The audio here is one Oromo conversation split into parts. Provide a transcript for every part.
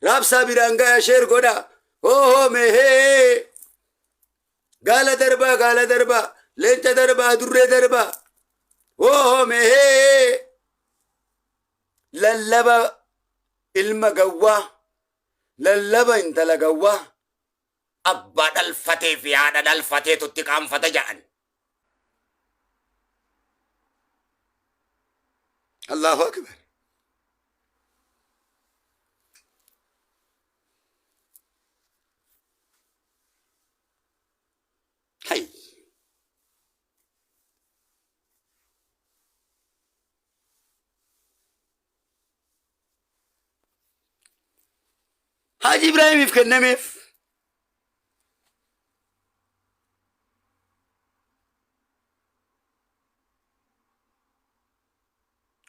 Raabsaa biraan gaya share godhaa. Hoo hoo mee hee. Gaala darbaa gaala darbaa. Leenca darbaa adurree darbaa. Hoo hoo mee hee. Lallaba ilma gawwaa. Lallaba intala gawwaa. Abbaa dhalfatee fi haadha dhalfateetu itti qaanfata ja'an. Allahu akbar. Hay. Haaji Ibraahimiif kennameef.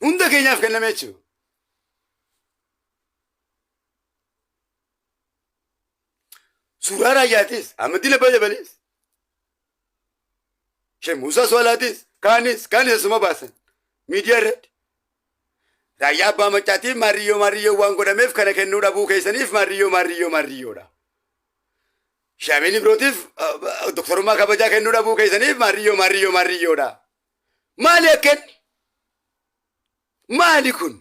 Hunda keenyaaf kenname jechuudha. Suuraa raayyaatis, Ahmadiin Abbaa Jabaliis, Sheekh Muusaa Suwalaatis, kaanis kaanis asuma baasan miidiyaa irratti. Raayyaa Abbaa Maccaatiif maarriyyoo maarriyyoo waan godhameef kana kennuu dhabuu keessaniif maarriyyoo maarriyyoo maarriyyoodha. Shaamiin Ibrootiif doktorummaa kabajaa kennuu dhabuu keessaniif maarriyyoo maarriyyoo maarriyyoodha. Maali akkan? Maali kun?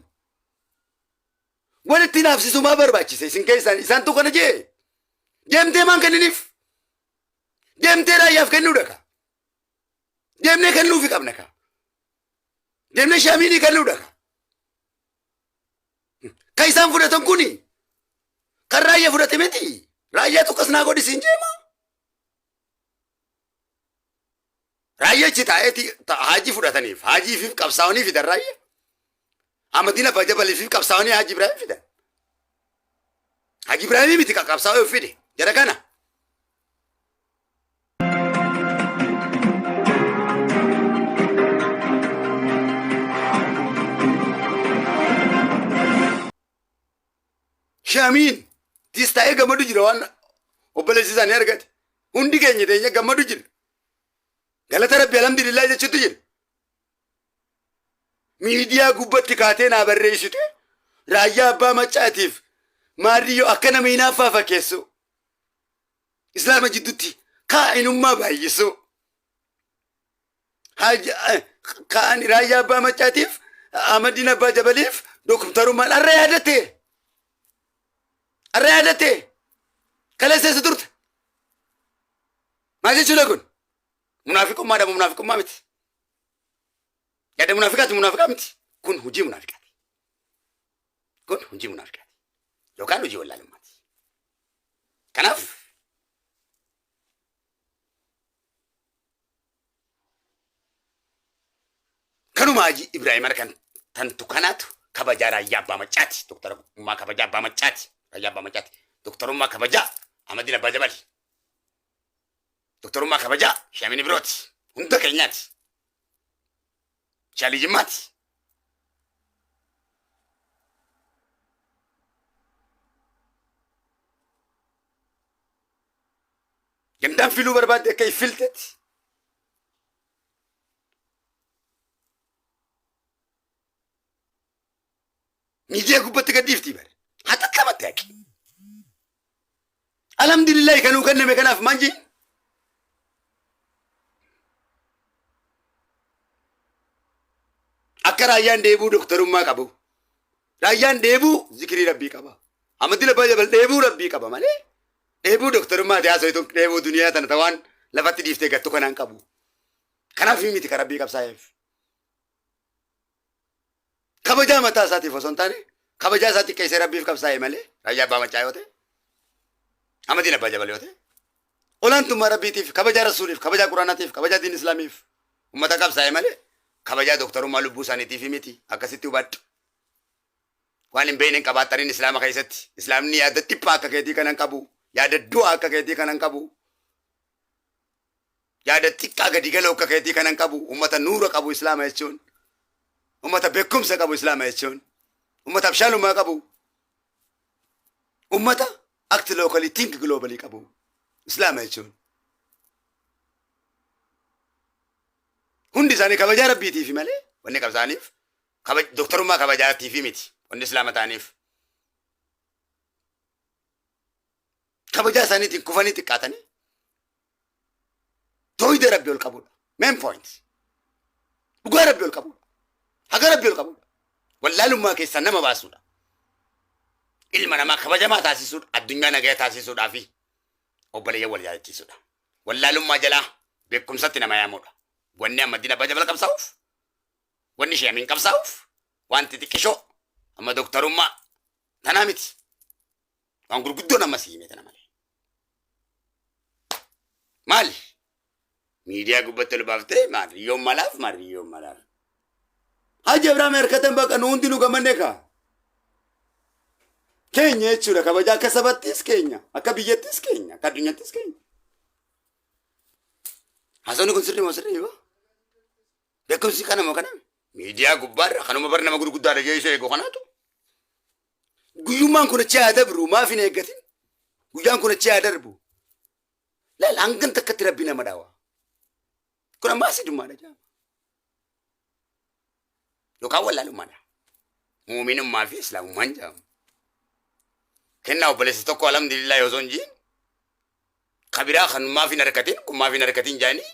Walitti naafsisuu maa barbaachise isin keessaan isaantu kana jee? Deemtee maan kenniniif? Deemtee raayyaaf kennuudha ka. Deemnee kennuufi qabna ka. Deemnee shaamiinii kennuudha ka. Kan isaan fudhatan kuni kan raayyaa fudhate miti. Raayyaatu akkas naa godhi siin jeema. Raayyaa achi taa'eeti haajii fudhataniif haajiifiif qabsaa'anii fidan raayyaa. Ahmadiin Abbaa Jabaliifiif qabsaa'anii Haaji Ibraahim fidan. Haaji Ibraahimii miti kan qabsaa'ee of fide jara kana. Shamiin tis taa'ee gammadu jira waan obboleessi isaanii argate. Hundi keenya teenya gammadu jira. Galata Rabbi alhamdulillah jechuutu jira. Miidiyaa gubbatti kaatee naa barreessite raayyaa abbaa maccaatiif maarriyyoo akka nama hinaaffaa fakkeessu. Islaama jidduutti kaa'inummaa baay'isuu. Kaan raayyaa abbaa maccaatiif Ahmadiin abbaa jabaliif doktarummaan har'a yaadatte. Har'a yaadatte. Kaleessa eessa turte? Maal jechuudha kun? Munaafiqummaadha moo munaafiqummaa miti? Yaada munaafiqaati munaafiqaa miti? Kun hojii munaafiqaati. Kun hojii munaafiqaati. Yookaan hojii wallaalummaati. Kanaaf kanuma Hajii Ibraahim harkan tantu kanaatu kabajaa raayyaa abbaa maccaati. Doktarummaa kabajaa abbaa maccaati. Raayyaa abbaa maccaati. Doktarummaa kabajaa Ahmadiin Abbaa Jabali. Doktarummaa kabajaa Shaamiin Ibrooti. Hunda keenyaati. Shaalii Jimmaati. Gandaan filuu barbaadde akka if filtetti. Miidiyaa gubbatti gad dhiiftii bare. Hatattamatti haqi. Alhamdulillahi kanuu kenname kanaaf maal jee? Akka raayyaan deebuu doktarummaa qabu. Raayyaan deebuu zikirii rabbii qaba. Ahmadiin Abbaa Jabal dheebuu rabbii qaba malee dheebuu doktarummaa ta'aa soyituun dheebuu duniyaa tana tawaan lafatti dhiiftee gattu kanaan qabu. Kanaaf miti kan rabbii qabsaa'eef. Kabajaa mataa isaatiif osoo hin taane kabajaa isaa xiqqeessee rabbiif qabsaa'e malee raayyaa abbaa macaa yoo ta'e Ahmadiin Abbaa Jabal yoo ta'e olaantummaa rabbiitiif kabajaa rasuuliif kabajaa quraanaatiif kabajaa diin islaamiif ummata qabsaa'e malee kabajaa doktarummaa lubbuu isaaniitiif miti akkasitti hubadhu. Waan hin beekne hin qabaattaniin islaama keessatti. Islaamni yaada dhiphaa akka keetii kana hin qabu. Yaada du'a akka keetii kana hin qabu. Yaada xiqqaa gadi galoo akka keetii kana hin qabu. Ummata nuura qabu islaama jechuun. Ummata beekumsa qabu islaama jechuun. Ummata abshaalummaa qabu. Ummata act locally think globally qabu islaama jechuun. Hundi isaanii kabajaa rabbiitiifi malee wanni qabsaaniif Kabaj, doktarummaa kabajaatiifi miti wanni islaama ta'aniif. Kabajaa isaaniitiin kufanii xiqqaatanii tooyida Rabbi ol qabuudha. Main point. Dhugaa Rabbi ol qabuudha. Haga Rabbi ol qabuudha. Wallaalummaa keessaa nama baasuudha. Ilma namaa kabajamaa taasisuudha. Addunyaa nagaya taasisuudhaa fi obboleeyyan wal yaadachiisuudha. Wallaalummaa jalaa beekumsatti nama yaamuudha. Wanni amma dina abbaa jabala qabsaa'uuf, wanni ishee amiin qabsaa'uuf, wanti xiqqishoo amma doktarummaa tanaa miti. Waan gurguddoon amma si hime tana malee. Maali? Miidiyaa gubbatti ol baaftee maal yoom malaaf maal yoom malaaf. Haji Abrahaam harkatan baqa nu hundi nu gammanne kaa. Keenya jechuudha kabaja akka sabattis keenya akka biyyattis keenya akka addunyattis keenya. Haasawni kun sirrii moo sirrii moo? Beekumsi kana moo kana? Miidiyaa gubbaarra kanuma bar nama gurguddaadha jee isa eegu kanaatu. Guyyummaan kun achi haa dabru maaf hin eeggatin? Guyyaan kun achi haa darbu. Laal hangam takkatti rabbi nama dhawa. Kun ammaa asidummaadha jaama. Yookaan wallaalummaadha. Muuminummaa fi islaamummaan jaamu. Kennaa obboleessa tokko alhamdulillah osoo hin jiin kabiraa kan maaf hin harkatin kun maaf hin harkatin jaanii.